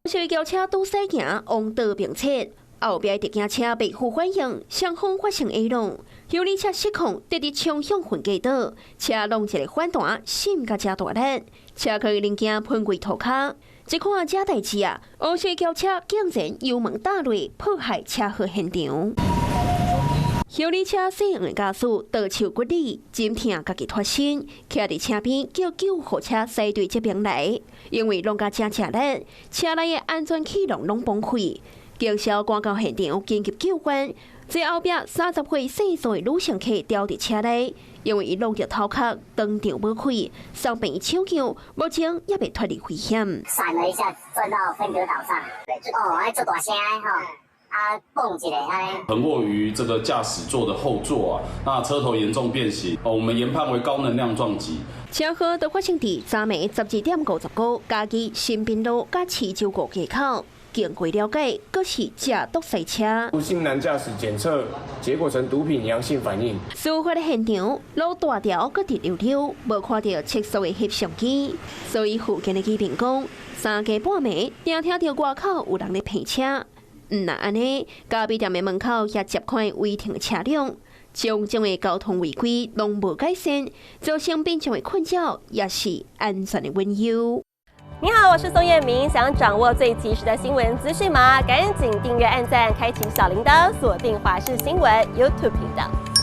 小轎車拄駛行，王道並切，後壁特警車袂赴反應，雙方發生下撞，修理車失控，直直衝向分隔島，車弄一个反彈，閃甲誠大力，車殼零件噴規塗跤。這看這代誌啊，烏色轎車竟然油門踏落，破壞車禍現場。修理車細黃的駕駛倒手骨裂，真疼家己脫身，徛佇車邊叫救護車駛對這邊來，因為弄甲誠吃力，車內的安全氣囊攏崩潰，警消趕到現場緊急救援。這後壁30歲姓蘇的女乘客牢佇車內，因為伊弄著頭殼，當場無開，送病院搶救，目前猶未脫離危險。閃了一下，鑽到分隔島上，哦，還足大聲吼，啊，蹦一下按呢。橫臥於這個駕駛座的後座啊，那車頭嚴重變形，我們研判為高能量撞擊。車禍就發生佇昨暝12點55，嘉義新濱路佮市州五街口。經過了解，閣是食毒賽車。吳姓男駕駛檢測結果呈毒品陽性反應。事發的現場，路大條，閣直溜溜，無看著測速的翕相機，所以附近的居民講，三更半暝，定聽著外口有人咧拼車。毋但按呢，咖啡店的門口也接款違停車輛，種種的交通違規攏無改善，造成民眾的困擾，也是安全的隱憂。你好，我是宋燕明，想掌握最及時的新聞資訊嗎？趕緊訂閱、按讚、開啟小鈴鐺，鎖定華視新聞 YouTube 頻道。